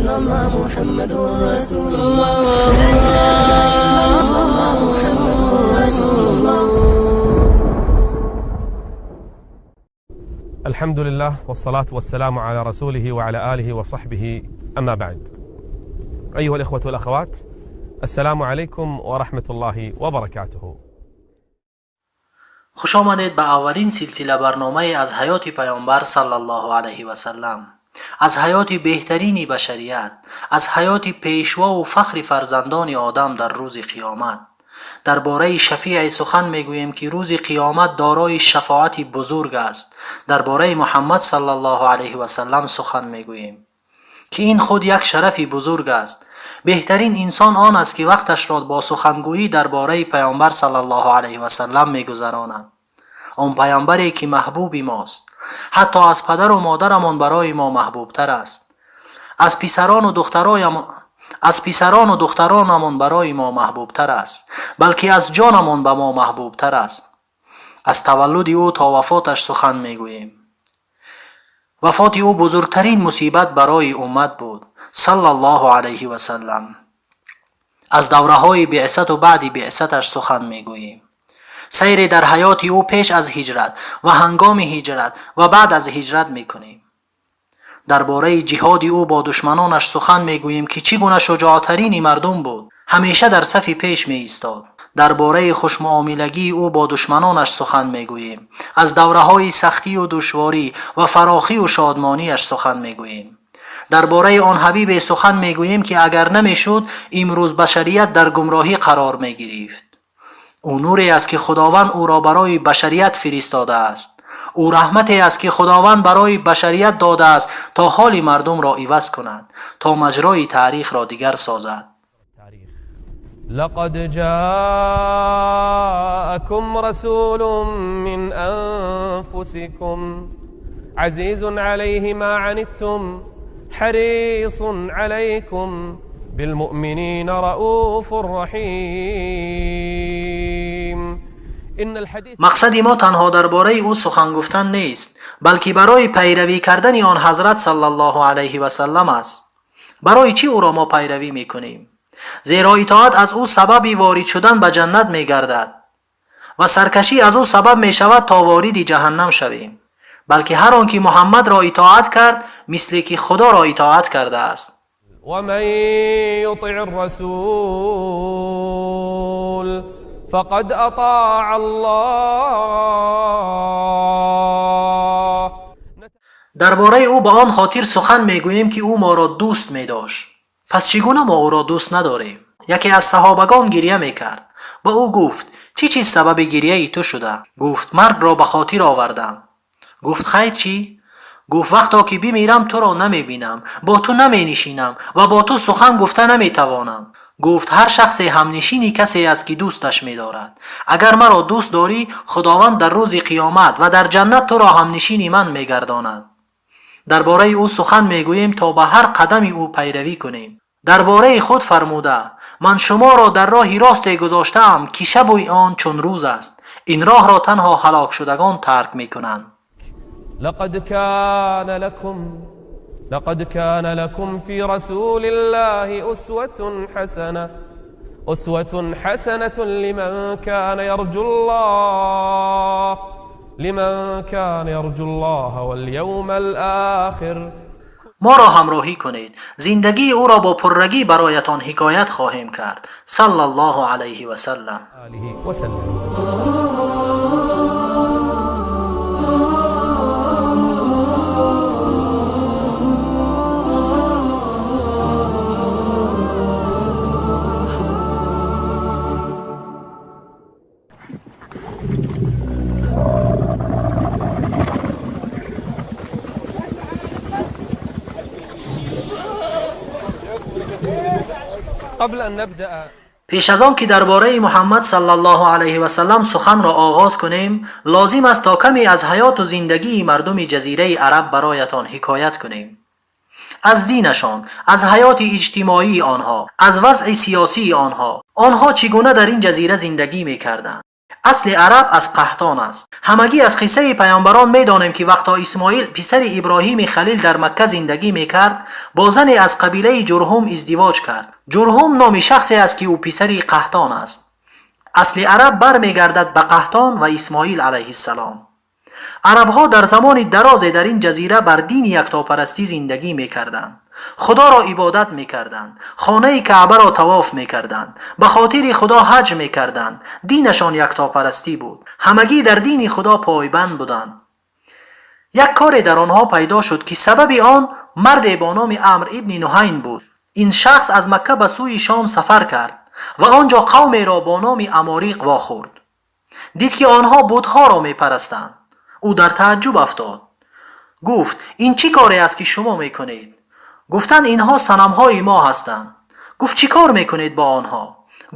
إلا الله محمد رسول الله. لا إله إلا الله محمد رسول الله. الحمد لله والصلاة والسلام على رسوله وعلى آله وصحبه، أما بعد. أيها الإخوة والأخوات، السلام عليكم ورحمة الله وبركاته. Хуш омадед ба аввалин силсила барномае аз ҳаёти Паёмбар саллаллоҳу алайҳи васаллам, аз ҳаёти беҳтарини башарият, аз ҳаёти пешвову фахри фарзандони одам дар рӯзи қиёмат. Дар бораи шафиъе сухан мегӯем, ки рӯзи қиёмат дорои шафоати бузург аст. Дар бораи Муҳаммад саллаллоҳу алайҳи васаллам сухан мегӯем, ки ин худ як шарафи бузург аст. Беҳтарин инсон он аст, ки вақташро бо сухангӯӣ дар бораи Паёмбар саллаллоҳу алайҳи васаллам мегузаронад, он паёмбаре, ки маҳбуби мост, ҳатто аз падару модарамон барои мо маҳбубтар аст, аз писарону духтаронамон барои мо маҳбубтар аст, балки аз ҷонамон ба мо маҳбубтар аст. Аз таваллуди ӯ то вафоташ сухан мегӯем. Вафоти ӯ бузургтарин мусибат барои уммат буд, саллаллоҳу алайҳи васаллам. Аз давраҳои биъсату баъди биъсаташ сухан мегӯем. Сайре дар ҳаёти ӯ пеш аз ҳиҷрат ва ҳангоми ҳиҷрат ва баъд аз ҳиҷрат мекунем. Дар бораи ҷиҳоди ӯ бо душманонаш сухан мегӯем, ки чӣ гуна шуҷоътарини мардум буд, ҳамеша дар сафи пеш меистод. Дар бораи хушмуомилагии ӯ бо душманонаш сухан мегӯем. Аз давраҳои сахтию душворӣ ва фарохию шодмонияш сухан мегӯем. Дар бораи он ҳабибе сухан мегӯем, ки агар намешуд, имрӯз башарият дар гумроҳӣ қарор мегирифт. Ӯ нуре аст, ки Худованд ӯро барои башарият фиристодааст. Ӯ раҳмате аст, ки Худованд барои башарият додааст, то ҳоли мардумро иваз кунад, то маҷрои таърихро дигар созад. لقد جاءكم رسول من أنفسكم عزيز عليه ما عنتم حريص عليكم بالمؤمنين رؤوف رحيم. إن الحديث Мақсади мо танҳо дар бораи ӯ сухан гуфтан нест, балки барои пайравӣ кардани он ҳазрат саллаллоҳу алайҳи васаллам аст. Барои чӣ ӯро мо пайравӣ мекунем? Зеро итоат аз ӯ сабаби ворид шудан ба ҷаннат мегардад ва саркашӣ аз ӯ сабаб мешавад, то вориди ҷаҳаннам шавем. Балки ҳар он ки Муҳаммадро итоат кард, мисле ки Худоро итоат кардааст. ومن يطع الرسول فقد أطاع الله. Дар бораи ӯ ба он хотир сухан мегӯем, ки ӯ моро дӯст медошт. Пас чӣ гуна мо ӯро дӯст надорем? Яке аз саҳобагон гирья мекард. Ба ӯ гуфт: «Чӣ чиз сабаби гирьяи ту шуда?» Гуфт: «Маргро ба хотир овардам». Гуфт: «Хайр, чӣ?» Гуфт: «Вақто ки бимирам, туро намебинам, бо ту наменишинам ва бо ту сухан гуфта наметавонам». Гуфт: «Ҳар шахсе ҳамнишини касе аст, ки дӯсташ медорад. Агар маро дӯст дорӣ, Худованд дар рӯзи қиёмат ва дар ҷаннат туро ҳамнишини ман мегардонад». Дар бораи ӯ сухан мегӯем, то ба ҳар қадами ӯ пайравӣ кунем. Дар бораи худ фармуда: «Ман шуморо дар роҳи росте гузоштаам, ки шабуи он чун рӯз аст. Ин роҳро танҳо ҳалокшудагон тарк мекунанд». لقد كان لكم في رسول الله أسوة حسنة، أسوة حسنة لمن كان يرجو الله واليوم الآخر. Моро ҳамроҳӣ кунед. Зиндагии ӯро бо пуррагӣ бароятон ҳикоят хоҳем кард, саллаллоҳу алайҳи васаллам. آله وسلم. قبل أن نبدأ Пеш аз он ки дар бораи Муҳаммад саллаллоҳу алайҳи васаллам суханро оғоз кунем, лозим аст, то каме аз ҳаёту зиндагии мардуми ҷазираи араб бароятон ҳикоят кунем, аз динашон, аз ҳаёти иҷтимоии онҳо, аз вазъи сиёсии онҳо, онҳо чӣ гуна дар ин ҷазира зиндагӣ мекарданд. Асли араб аз Қаҳтон аст. Ҳамагӣ аз қиссаи паёмбарон медонем, ки вақто Исмоил писари Иброҳими Халил дар Макка зиндагӣ мекард, бо зане аз қабилаи Ҷурҳум издивоҷ кард. Ҷурҳум номи шахсе аст, ки ӯ писари Қаҳтон аст. Асли араб бармегардад ба Қаҳтон ва Исмоил алайҳиссалом. Арабҳо дар замони дарозе дар ин ҷазира бар дини яктопарастӣ зиндагӣ мекарданд, худоро ибодат мекарданд, хонаи Каъбаро тавоф мекарданд, ба хотири Худо ҳаҷ мекарданд. Динашон яктопарастӣ буд. Ҳамагӣ дар дини Худо пойбанд буданд. Як коре дар онҳо пайдо шуд, ки сабаби он марде бо номи Амр ибни Нуҳайн буд. Ин шахс аз Макка ба сӯи Шом сафар кард ва он ҷо қавмеро бо номи Амориқ вохӯрд. Дид, ки онҳо бутҳоро мепарастанд. Ӯ дар тааҷҷуб афтод. Гуфт: «Ин чӣ коре аст, ки шумо мекунед?» Гуфтанд: «Инҳо санамҳои мо ҳастанд». Гуфт: «Чӣ кор мекунед бо онҳо?»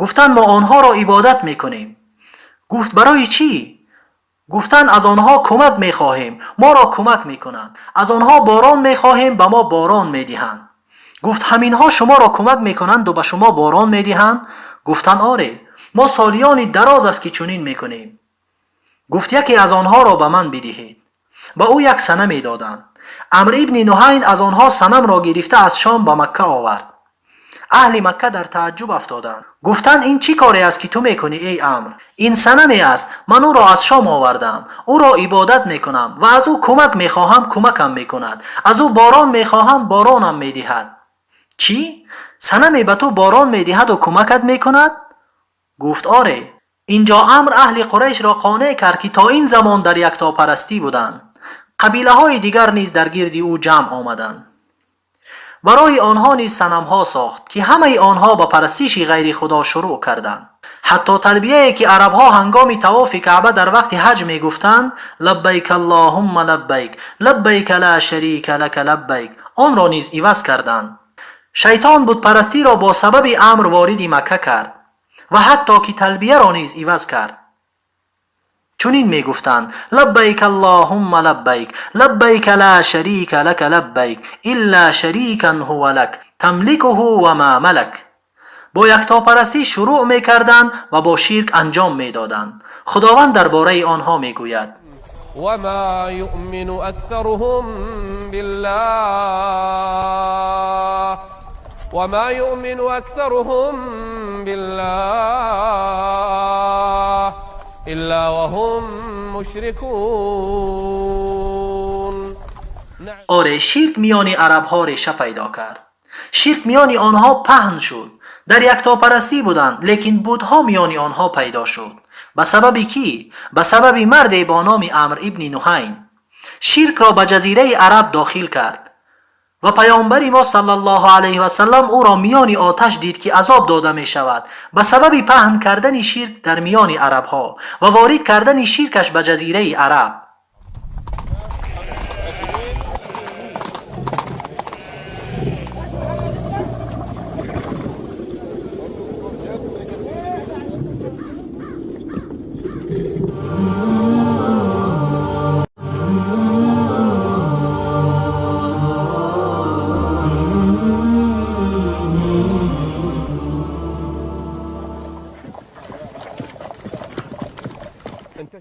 Гуфтанд: «Мо онҳоро ибодат мекунем». Гуфт: «Барои чӣ?» Гуфтанд: «Аз онҳо кӯмак мехоҳем, моро кӯмак мекунанд. Аз онҳо борон мехоҳем, ба мо борон медиҳанд». Гуфт: «Ҳаминҳо шуморо кӯмак мекунанду ба шумо борон медиҳанд?» Гуфтанд: «Оре, мо солиёни дароз аст, ки чунин мекунем». Гуфт: «Яке аз онҳоро ба ман бидиҳед». Ба ӯ як санаме доданд. Амр ибни Нуҳайн аз онҳо санамро гирифта аз Шом ба Макка овард. Аҳли Макка дар тааҷҷуб афтоданд. Гуфтанд: «Ин чӣ коре аст, ки ту мекунӣ, эй Амр? Ин санаме аст, ман ӯро аз Шом овардам, ӯро ибодат мекунам ва аз ӯ кӯмак мехоҳам, кӯмакам мекунад, аз ӯ борон мехоҳам, боронам медиҳад». «Чӣ? Санаме ба ту борон медиҳаду кӯмакат мекунад?» Гуфт: «Оре». Инҷо Амр аҳли Қурайшро қонеъ кард, ки то ин замон дар яктопарастӣ буданд. Қабилаҳои дигар низ дар гирди ӯ ҷамъ омаданд. Барои онҳо низ санамҳо сохт, ки ҳамаи онҳо ба парастиши ғайри Худо шурӯъ карданд. Ҳатто талбияе, ки арабҳо ҳангоми тавофи Каъба дар вақти ҳаҷ мегуфтанд, «Лаббайк аллоҳумма лаббайк, лаббайка ла шарика лака лаббайк», онро низ иваз карданд. Шайтон бутпарастиро бо сабаби Амр вориди Макка кард ва ҳатто ки талбияро низ иваз кард. Чунин мегуфтанд: «Лаббайк аллоҳумма лаббайк, лаббайка ла шарика лака лаббайк, илла шарикан ҳува лак тамликуҳу ва ма малак». Бо яктопарастӣ шурӯъ мекарданд ва бо ширк анҷом медоданд. Худованд дар бораи онҳо мегӯяд: وما يؤمن أكثرهم بالله وما يؤمن أكثرهم بالله إلا وهم مشركون. Оре, ширк миёни арабҳо реша пайдо кард. Ширк миёни онҳо паҳн шуд. Дар яктопарастӣ буданд, лекин бутҳо миёни онҳо пайдо шуд. Ба сабаби кӣ? Ба сабаби марде бо номи Амр ибни Нуҳайн. Ширкро ба ҷазираи Араб дохил кард ва паёмбари мо саллаллоҳу алайҳи васаллам ӯро миёни оташ дид, ки азоб дода мешавад ба сабаби паҳн кардани ширк дар миёни арабҳо ва ворид кардани ширкаш ба ҷазираи Араб.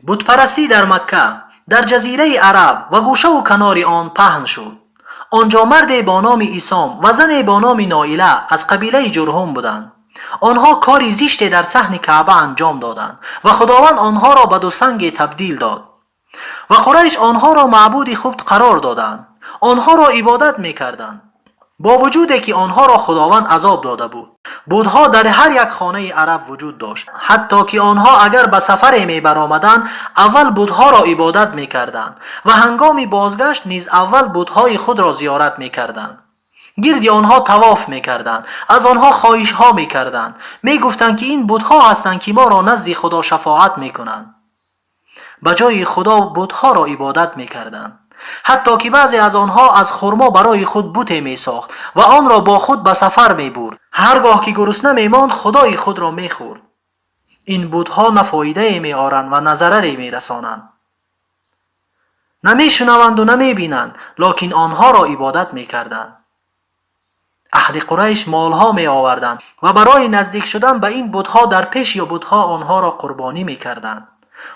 Бутпарастӣ дар Макка, дар ҷазираи Араб ва гӯшаву канори он паҳн шуд. Он ҷо марде бо номи Исом ва зане бо номи Ноила аз қабилаи Ҷурҳум буданд. Онҳо кори зиште дар саҳни Каъба анҷом доданд ва Худованд онҳоро ба ду санге табдил дод ва Қурайш онҳоро маъбуди худ қарор доданд, онҳоро ибодат мекарданд, бо вуҷуде ки онҳоро Худованд азоб дода буд. Бутҳо дар ҳар як хонаи араб вуҷуд дошт. Ҳатто ки онҳо агар ба сафаре мебаромаданд, аввал бутҳоро ибодат мекарданд ва ҳангоми бозгашт низ аввал бутҳои худро зиёрат мекарданд, гирди онҳо тавоф мекарданд, аз онҳо хоҳишҳо мекарданд. Мегуфтанд, ки ин бутҳо ҳастанд, ки моро назди Худо шафоат мекунанд. Ба ҷои Худо бутҳоро ибодат мекарданд. Ҳатто ки баъзе аз онҳо аз хурмо барои худ буте месохт ва онро бо худ ба сафар мебурд. Ҳар гоҳ ки гурусна мемонд, худои худро мехӯрд. Ин бутҳо на фоидае меоранд ва на зараре мерасонанд, на мешунаванду на мебинанд, локин онҳоро ибодат мекарданд. Аҳли Қурайш молҳо меоварданд ва барои наздик шудан ба ин бутҳо дар пеши бутҳо онҳоро қурбонӣ мекарданд.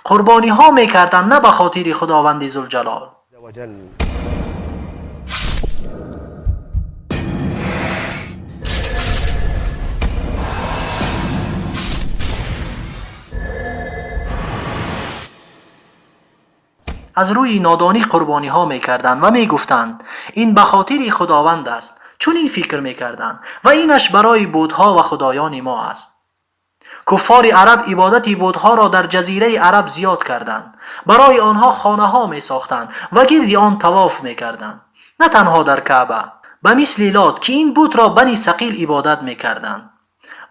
Қурбониҳо мекарданд на ба хотири Худованди Зулҷалол. Аз рӯи нодонӣ қурбониҳо мекарданд ва мегуфтанд ин ба хотири Худованд аст. Чунин фикр мекарданд ва инаш барои бутҳо ва худоёни мо аст. Куффори араб ибодати бутҳоро дар ҷазираи араб зиёд карданд. Барои онҳо хонаҳо месохтанд ва гирди он тавоф мекарданд. На танҳо дар Каъба, ба мисли Лот ки ин бутро Бани Сақил ибодат мекарданд.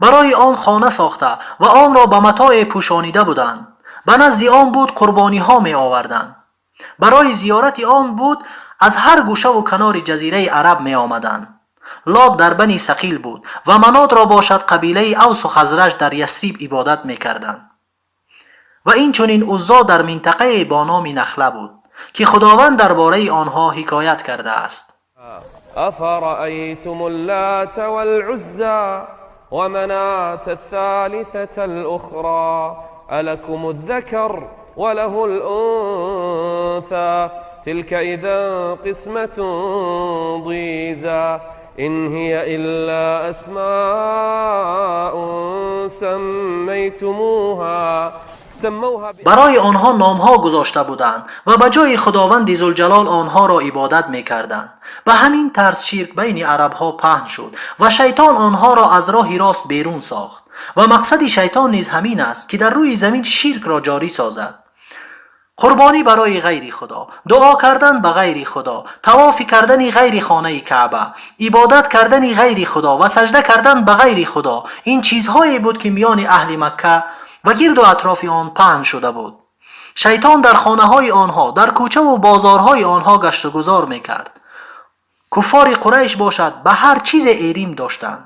Барои он хона сохта ва онро ба матое пӯшонида буданд. Ба назди он бут қурбониҳо меоварданд. Барои зиёрати он бут аз ҳар гӯшаву канори ҷазираи араб меомаданд. Лот дар Бани Сақил буд ва Манотро бошад қабилаи Авсу Хазраҷ дар Ясриб ибодат мекарданд. Ва инчунин Уззо дар минтақае бо номи Нахла буд, ки Худованд дар бораи онҳо ҳикоят кардааст. أفرأيتم اللات والعزى ومناة الثالثة الأخرى ألكم الذكر وله الأنثى تلك إذا قسمة ضيزى إن هي إلا أسماء سميتموها سموها. Барои онҳо номҳо гузошта буданд ва ба ҷои Худованди Зулҷалол онҳоро ибодат мекарданд. Ба ҳамин тарз ширк байни арабҳо паҳн шуд ва шайтон онҳоро аз роҳи рост берун сохт. Ва мақсади шайтон низ ҳамин аст, ки дар рӯи замин ширкро ҷорӣ созад. Қурбонӣ барои ғайри Худо, дуо кардан ба ғайри Худо, тавофи кардани ғайри хонаи Каъба, ибодат кардани ғайри Худо ва сажда кардан ба ғайри Худо, ин чизҳое буд, ки миёни аҳли Макка ва гирду атрофи он паҳн шуда буд. Шайтон дар хонаҳои онҳо, дар кӯчаву бозорҳои онҳо гаштугузор мекард. Куффори Қурайш бошад ба ҳар чизе эрим доштанд.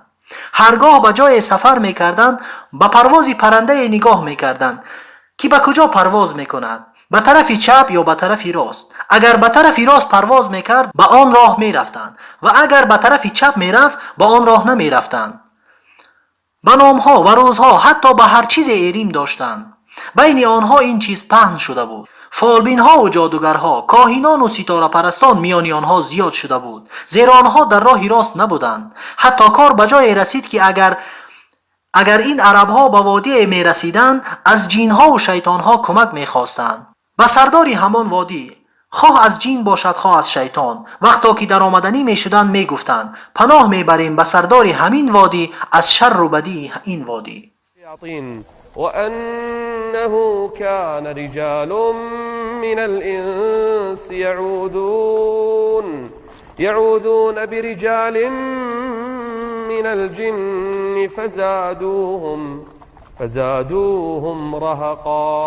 Ҳаргоҳ ба ҷое сафар мекарданд, ба парвози паррандае нигоҳ мекарданд, ки ба куҷо парвоз мекунад, ба тарафи чап ё ба тарафи рост. Агар ба тарафи рост парвоз мекард, ба он роҳ мерафтанд ва агар ба тарафи чап мерафт, ба он роҳ намерафтанд. Ба номҳо ва рӯзҳо, ҳатто ба ҳар чизе эрим доштанд. Байни онҳо ин чиз паҳн шуда буд. Фолбинҳову ҷодугарҳо, коҳинону ситорапарастон миёни онҳо зиёд шуда буд, зеро онҳо дар роҳи рост набуданд. Ҳатто кор ба ҷое расид, ки агар ин арабҳо ба водие мерасиданд, аз ҷинҳову шайтонҳо кӯмак мехостанд. Ба сардори ҳамон водӣ, хоҳ аз ҷин бошад, хоҳ аз шайтон, вақто ки даромаданӣ мешуданд, мегуфтанд: паноҳ мебарем ба сардори ҳамин водӣ аз шарру бадии ин водӣ. وأنه كان رجال من الإنس يعوذون برجال من الجن فزادوهم رهقا.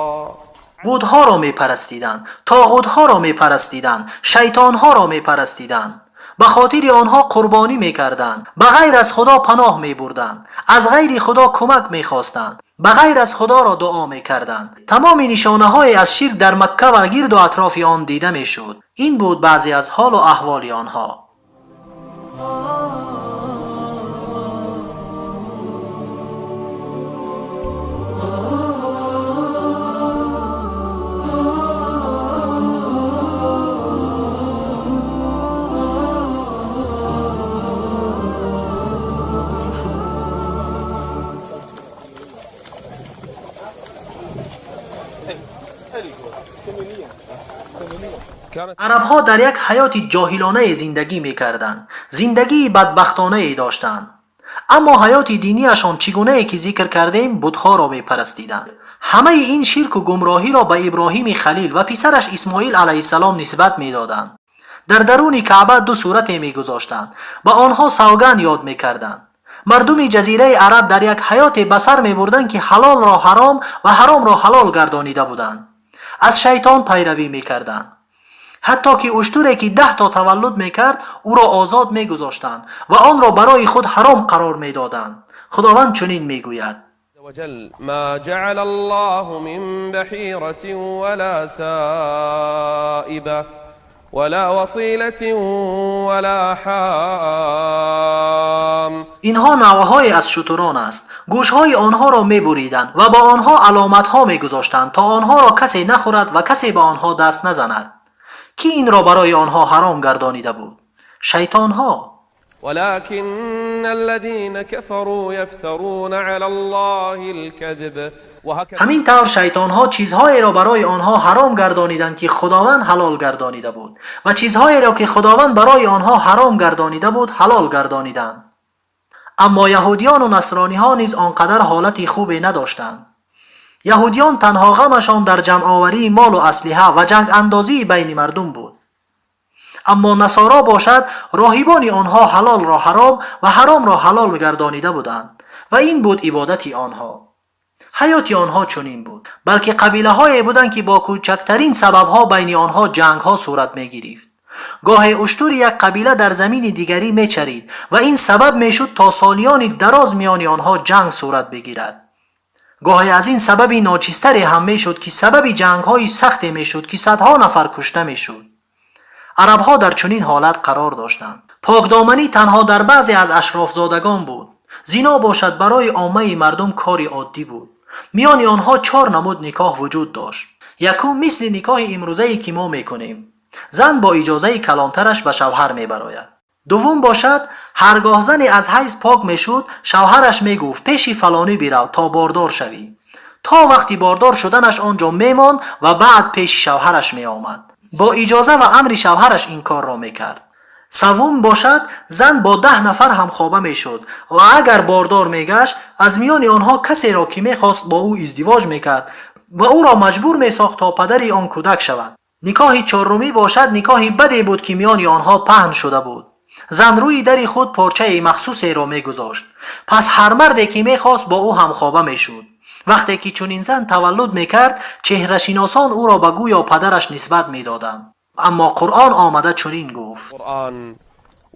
بت‌ها мепарастиданд, тоғутҳоро мепарастиданд, шайтонҳоро мепарастиданд, ба хотири онҳо қурбонӣ мекарданд, ба ғайр аз Худо паноҳ мебурданд, аз ғайри Худо кӯмак мехостанд, ба ғайр аз Худоро дуо мекарданд. Тамоми нишонаҳое аз ширк дар Макка ва гирду атрофи он дида мешуд. Ин буд баъзе аз ҳолу аҳволи онҳо. Арабҳо дар як ҳаёти ҷоҳилонае зиндагӣ мекарданд, зиндагии бадбахтонае доштанд. Аммо ҳаёти динияшон чӣ гунае ки зикр кардем, бутҳоро мепарастиданд. Ҳамаи ин ширку гумроҳиро ба Иброҳими Халил ва писараш Исмоил алайҳиссалом нисбат медоданд. Дар даруни Каъба ду сурате мегузоштанд, ба онҳо савганд ёд мекарданд. Мардуми ҷазираи араб дар як ҳаёте ба сар мебурданд, ки ҳалолро ҳаром ва ҳаромро ҳалол гардонида буданд. Аз шайтон пайравӣ мекарданд. Ҳатто ки уштуре ки 10 то таваллуд мекард, ӯро озод мегузоштанд ва онро барои худ ҳаром қарор медоданд. Худованд чунин мегӯяд: ما جعل الله من بحيرة ولا سائبة ولا وصيلة ولا حام. Инҳо навъҳое аз шутурон аст. Гӯшҳои онҳоро мебуриданд ва ба онҳо аломатҳо мегузоштанд, то онҳоро касе нахӯрад ва касе ба онҳо даст назанад. Кӣ инро барои онҳо ҳаром гардонида буд? Шайтонҳо. ولكن الذين كفروا يفترون على الله الكذب وهكذا. Ҳамин тавр шайтонҳо чизҳоеро барои онҳо ҳаром гардониданд, ки Худованд ҳалол гардонида буд, ва чизҳоеро, ки Худованд барои онҳо ҳаром гардонида буд, ҳалол гардониданд. Аммо яҳудиёну насрониҳо низ он қадар ҳолати хубе надоштанд. Яҳудиён танҳо ғамашон дар ҷамъоварии молу аслиҳа ва ҷангандозии байни мардум буд. Аммо насоро бошад, роҳибони онҳо ҳалолро ҳаром ва ҳаромро ҳалол гардонида буданд ва ин буд ибодати онҳо. Ҳаёти онҳо чунин буд, балки қабилаҳое буданд, ки бо кӯчактарин сабабҳо байни онҳо ҷангҳо сурат мегирифт. Гоҳе уштури як қабила дар замини дигарӣ мечарид ва ин сабаб мешуд, то солиёни дароз миёни онҳо ҷанг сурат бигирад. Гоҳе аз ин сабаби ночизтаре ҳам мешуд, ки сабаби ҷангҳои сахте мешуд, ки садҳо нафар кушта мешуд. Арабҳо дар чунин ҳолат қарор доштанд. Покдоманӣ танҳо дар баъзе аз ашрофзодагон буд. Зино бошад, барои оммаи мардум кори оддӣ буд. Миёни онҳо чор намуд никоҳ вуҷуд дошт. Якум, мисли никоҳи имрӯзае, ки мо мекунем: зан бо иҷозаи калонтараш ба шавҳар мебарояд. Дуввум бошад, ҳаргоҳ зане аз ҳайз пок мешуд, шавҳараш мегуфт: «Пеши фалонӣ бирав, то бордор шавӣ». То вақти бордор шуданаш он ҷо мемонд ва баъд пеши шавҳараш меомад. Бо иҷоза ва амри шавҳараш ин корро мекард. Саввум бошад, зан бо 10 нафар ҳамхоба мешуд ва агар бордор мегашт, аз миёни онҳо касеро, ки мехост, бо ӯ издивоҷ мекард ва ӯро маҷбур месохт, то падари он кӯдак шавад. Никоҳи чорумӣ бошад, никоҳи баде буд, ки миёни онҳо паҳн шуда буд. Зан рӯи дари худ порчаи махсусеро мегузошт, пас ҳар марде, ки мехост, бо ӯ ҳамхоба мешуд. Вақте ки чунин зан таваллуд мекард, чеҳрашиносон ӯро ба гӯё падараш нисбат медоданд. Аммо Қуръон омада чунин гуфт: القرآن: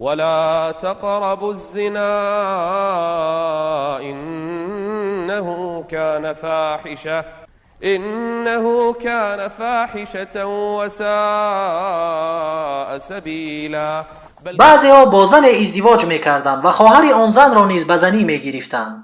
ولا تقربوا الزنا إنه كان فاحشة إنه كان فاحشة وساء سبيلا. بل Баъзеҳо бо зане издивоҷ мекарданд ва хоҳари он занро низ ба занӣ мегирифтанд.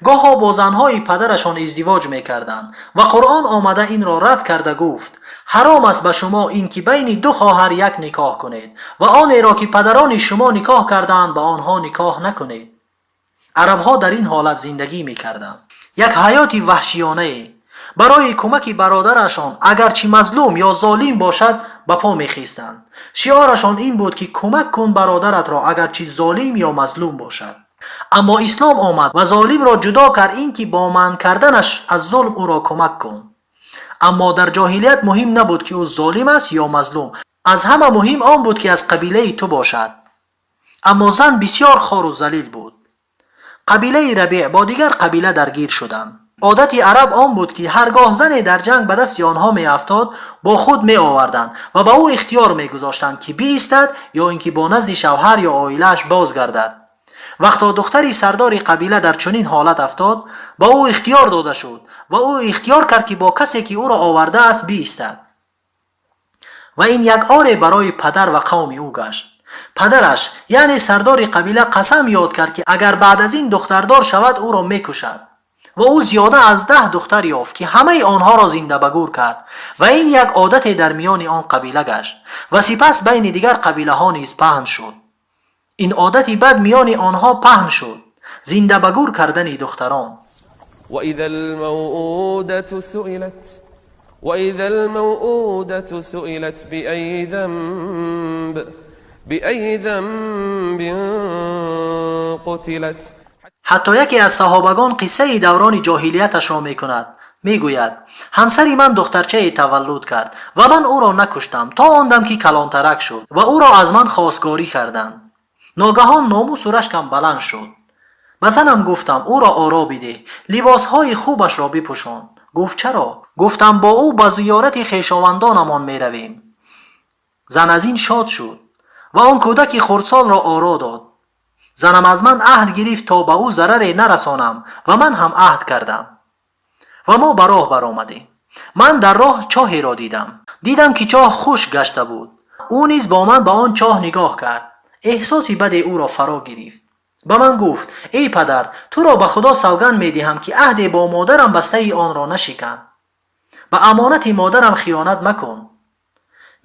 Гоҳо бо занҳои падарашон издивоҷ мекарданд ва Қуръон омада инро рад карда гуфт: «Ҳаром аст ба шумо ин ки байни ду хоҳар як никоҳ кунед ва онеро, ки падарони шумо никоҳ кардаанд, ба онҳо никоҳ накунед». Арабҳо дар ин ҳолат зиндагӣ мекарданд, як ҳаёти ваҳшиёнае. Барои кӯмаки бародарашон, агарчи мазлум ё золим бошад, ба по мехестанд. Шиорашон ин буд, ки кӯмак кун бародаратро, агарчи золим ё мазлум бошад. Аммо ислом омад ва золимро ҷудо кард, ин ки бо манъ карданаш аз зулм ӯро кӯмак кун. Аммо дар ҷоҳилият муҳим набуд, ки ӯ золим аст ё мазлум, аз ҳама муҳим он буд, ки аз қабилаи ту бошад. Аммо зан бисёр хору залил буд. Қабилаи Рабеъ бо дигар қабила даргир шуданд. Одати араб он буд, ки ҳар гоҳ зане дар ҷанг ба дасти онҳо меафтод, бо худ меоварданд ва ба ӯ ихтиёр мегузоштанд, ки биистад ё ин ки бо назди шавҳар ё оилааш бозгардад. Вақто духтари сардори қабила дар чунин ҳолат афтод, ба ӯ ихтиёр дода шуд ва ӯ ихтиёр кард, ки бо касе, ки ӯро овардааст, биистад. Ва ин як оре барои падар ва қавми ӯ гашт. Падараш, яъне сардори қабила, қасам ёд кард, ки агар баъд аз ин духтардор шавад, ӯро мекушад. Ва ӯ зиёда аз 10 духтар ёфт, ки ҳамаи онҳоро зинда ба гӯр кард. Ва ин як одате дар миёни он қабила гашт ва сипас байни дигар қабилаҳо низ паҳн шуд. Ин одати бад миёни онҳо паҳн шуд: зинда ба гӯр кардани духтарон. وإذا الموءودة سئلت وإذا الموءودة سئلت بأي ذنب بأي ذنب قتلت. Ҳатто яке аз саҳобагон қиссаи даврони ҷоҳилияташро мекунад. Мегӯяд: «Ҳамсари ман духтарчае таваллуд кард ва ман ӯро накуштам то он дам, ки калонтарак шуд ва ӯро аз ман хостгорӣ карданд. Ногаҳон номусу рашкам баланд шуд. Ба занам гуфтам: ӯро оро бидеҳ, либосҳои хубашро бипӯшон. Гуфт: чаро? Гуфтам: бо ӯ ба зиёрати хешовандонамон меравем. Зан аз ин шод шуд ва он кӯдаки хурдсолро оро дод. Занам аз ман аҳд гирифт, то ба ӯ зараре нарасонам, ва ман ҳам аҳд кардам ва мо ба роҳ баромадем. Ман дар роҳ чоҳеро дидам. Дидам, ки чоҳ хушк гашта буд. Ӯ низ бо ман ба он чоҳ нигоҳ кард. Эҳсоси баде ӯро фаро гирифт. Ба ман гуфт: эй падар, туро ба Худо савганд медиҳам, ки аҳде бо модарам бастаи онро нашикан. Ба амонати модарам хиёнат макун.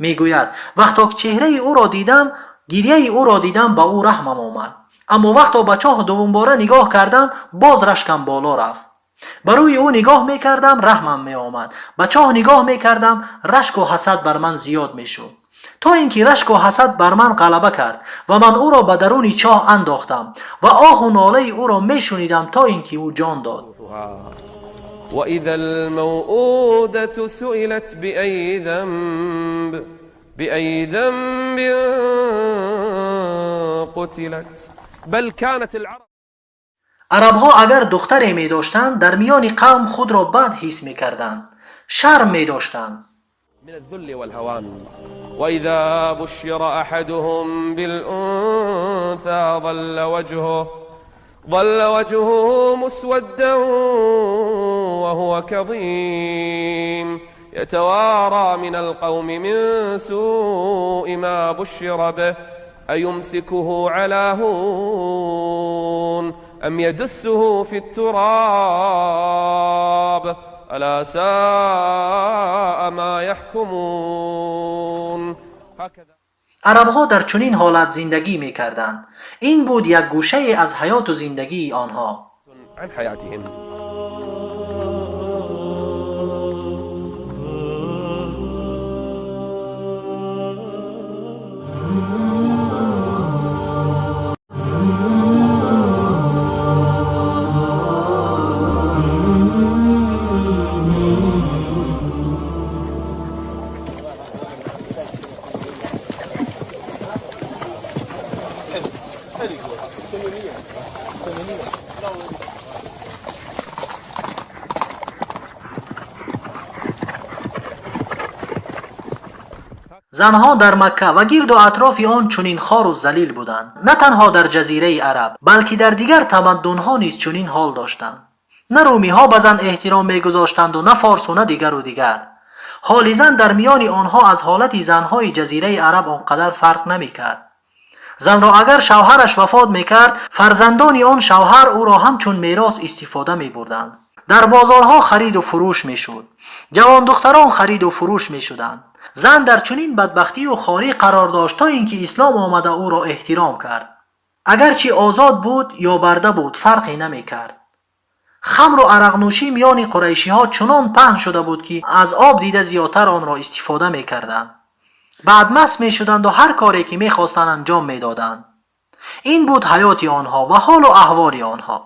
Мегӯяд: вақто чеҳраи ӯро дидам, гирьяи ӯро дидам, ба ӯ раҳмам омад. Аммо вақто ба чоҳ дуввумбора нигоҳ кардам, боз рашкам боло рафт. Ба рӯи ӯ нигоҳ мекардам, раҳмам меомад. Ба чоҳ нигоҳ мекардам, рашку ҳасад бар ман зиёд мешуд. То ин ки рашку ҳасад бар ман ғалаба кард ва ман ӯро ба даруни чоҳ андохтам ва оҳу нолаи ӯро мешунидам то ин ки ӯ ҷон дод. وإذا الموءودة سئلت بأي ذنب قتلت بل كانت العرب Арабҳо агар духтаре медоштанд, дар миёни қавм худро бад ҳис мекарданд, шарм медоштанд. من الذل والهوان. وإذا بشر أحدهم بالأنثى ظل وجهه مسودا وهو كظيم يتوارى من القوم من سوء ما بشر به أيمسكه على هون أم يدسه في التراب ألا ساء ما يحكمون. هكذا Арабҳо дар чунин ҳолат зиндагӣ мекарданд. Ин буд як гӯшае аз ҳаёту зиндагии онҳо. عن حياتهم. Занҳо дар Макка ва гирду атрофи он чунин хору залил буданд. На танҳо дар ҷазираи Араб, балки дар дигар тамаддунҳо низ чунин ҳол доштанд. На румиҳо ба зан эҳтиром мегузоштанду на форсу на дигару дигар. Ҳоли зан дар миёни онҳо аз ҳолати занҳои ҷазираи Араб он қадар фарқ намекард. Занро агар шавҳараш вафот мекард, фарзандони он шавҳар ӯро ҳамчун мерос истифода мебурданд. Дар бозорҳо хариду фурӯш мешуд. Ҷавондухтарон хариду фурӯш мешуданд. Зан дар чунин бадбахтию хорӣ қарор дошт, то ин ки ислом омада ӯро эҳтиром кард. Агарчи озод буд ё барда буд, фарқе намекард. Хамру арақнӯшӣ миёни қурайшиҳо чунон паҳн шуда буд, ки аз об дида зиёдтар онро истифода мекарданд. Баъд маст мешуданду ҳар коре ки мехостанд анҷом медоданд. Ин буд ҳаёти онҳо ва ҳолу аҳволи онҳо,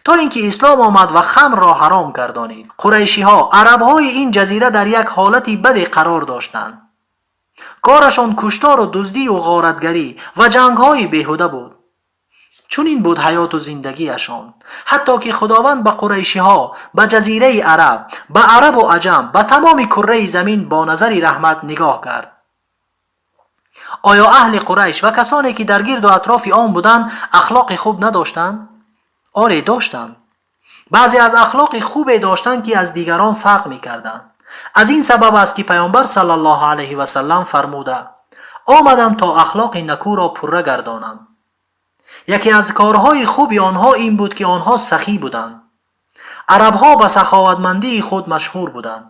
то ин ки ислом омад ва хамрро ҳаром гардонид. Қурайшиҳо, арабҳои ин ҷазира дар як ҳолати баде қарор доштанд. Корашон куштору дуздию ғоратгарӣ ва ҷангҳои беҳуда буд. Чунин буд ҳаёту зиндагиашон, ҳатто ки Худованд ба қурайшиҳо, ба ҷазираи Араб, ба арабу аҷам, ба тамоми курраи замин бо назари раҳмат нигоҳ кард. Оё аҳли Қурайш ва касоне ки дар гирду атрофи он буданд ахлоқи хуб надоштанд? Оре, доштанд. Баъзе аз ахлоқи хубе доштанд, ки аз дигарон фарқ мекарданд. Аз ин сабаб аст, ки Паёмбар саллаллоҳу алайҳи васаллам фармуда: омадам то ахлоқи накӯро пурра гардонам. Яке аз корҳои хуби онҳо ин буд, ки онҳо сахӣ буданд. Арабҳо ба саховатмандии худ машҳур буданд.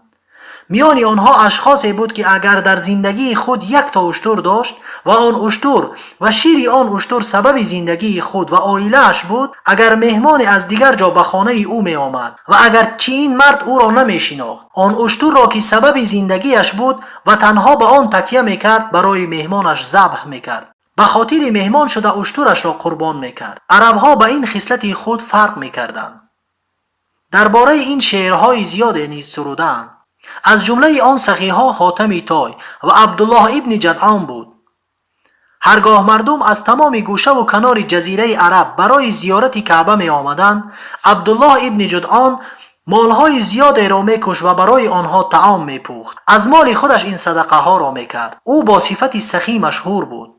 Миёни онҳо ашхосе буд, ки агар дар зиндагии худ якто уштур дошт ва он уштур ва шири он уштур сабаби зиндагии худ ва оилааш буд, агар меҳмоне аз дигар ҷо ба хонаи ӯ меомад ва агар чи ин мард ӯро намешинохт, он уштурро, ки сабаби зиндагиаш буд ва танҳо ба он такя мекард, барои меҳмонаш забҳ мекард. Ба хотири меҳмон шуда уштурашро қурбон мекард. Арабҳо ба ин хислати худ фарқ мекарданд. Дар бораи ин шеърҳои зиёде низ сурудаанд. Аз ҷумлаи он сахиҳо Ҳотами Той ва Абдуллоҳ ибни Ҷадъон буд. Ҳаргоҳ мардум аз тамоми гӯшаву канори ҷазираи Араб барои зиёрати Каъба меомаданд, Абдуллоҳ ибни Ҷудъон молҳои зиёдеро мекушт ва барои онҳо таом мепухт. Аз моли худаш ин садақаҳоро мекард. Ӯ бо сифати сахӣ машҳур буд.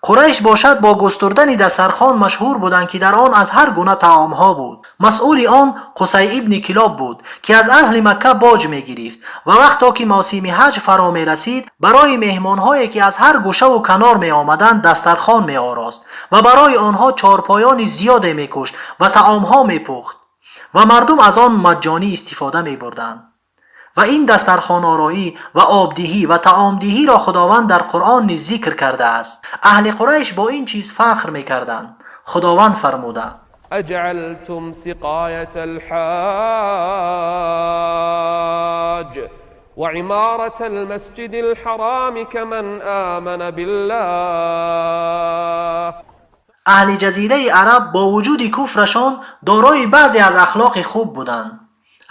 Қурайш бошад, бо густурдани дастархон машҳур буданд, ки дар он аз ҳар гуна таомҳо буд. Масъули он Қусай ибни Килоб буд, ки аз аҳли Макка боҷ мегирифт ва вақто ки мавсими ҳаҷ фаро мерасид, барои меҳмонҳое, ки аз ҳар гӯшаву канор меомаданд, дастархон меорост ва барои онҳо чорпоёни зиёде мекушт ва таомҳо мепухт ва мардум аз он маҷҷонӣ истифода мебурданд. Ва ин дастархонороӣ ва обдиҳӣ ва таомдиҳиро Худованд дар Қуръон низ зикр кардааст. Аҳли Қурайш бо ин чиз фахр мекарданд. Худованд фармуда: أجعلتم سقاية الحاج وعمارة المسجد الحرام كمن آمن بالله. Аҳли Ҷазираи Араб бо вуҷуди куфрашон дорои баъзе аз ахлоқи хуб буданд,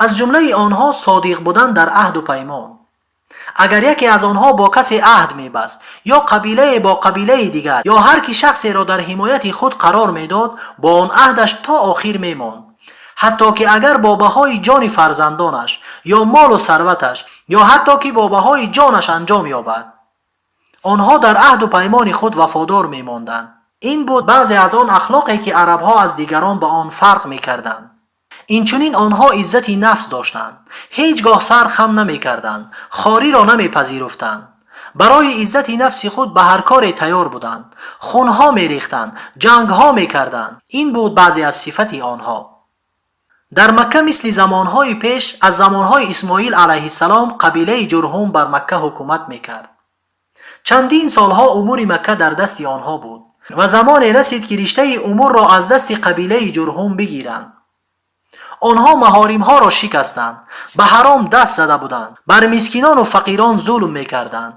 аз ҷумлаи онҳо содиқ будан дар аҳду паймон. Агар яке аз онҳо бо касе аҳд мебаст ё қабилае бо қабилаи дигар ё ҳар ки шахсеро дар ҳимояти худ қарор медод, бо он аҳдаш то охир мемонд, ҳатто ки агар бо баҳои ҷони фарзандонаш ё молу сарваташ ё ҳатто ки бо баҳои ҷонаш анҷом ёбад. Онҳо дар аҳду паймони худ вафодор мемонданд. Ин буд баъзе аз он ахлоқе, ки арабҳо аз дигарон ба он фарқ мекарданд. Инчунин онҳо иззати нафс доштанд, ҳеҷ гоҳ сар хам намекарданд, хориро намепазируфтанд. Барои иззати нафси худ ба ҳар коре тайёр буданд, хунҳо мерехтанд, ҷангҳо мекарданд. Ин буд баъзе аз сифати онҳо. Дар Макка мисли замонҳои пеш, аз замонҳои Исмоил алайҳиссалом, қабилаи Ҷурҳум бар Макка ҳукумат мекард. Чандин солҳо умури Макка дар дасти онҳо буд ва замоне расид, ки риштаи умурро аз дасти қабилаи Ҷурҳум бигиранд. Онҳо маҳоримҳоро шикастанд, ба ҳаром даст зада буданд, бар мискинону фақирон зулм мекарданд.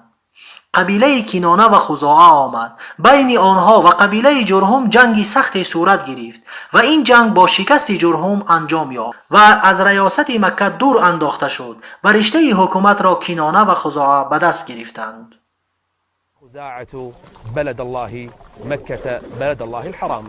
Қабилаи Кинона ва Хузоа омад. Байни онҳо ва қабилаи Ҷурҳум ҷанги сахте сурат гирифт ва ин ҷанг бо шикасти Ҷурҳум анҷом ёфт ва аз раёсати Макка дур андохта шуд ва риштаи ҳукуматро Кинона ва Хузоа ба даст гирифтанд. خزاعة بلد الله مكة، بلد الله الحرام.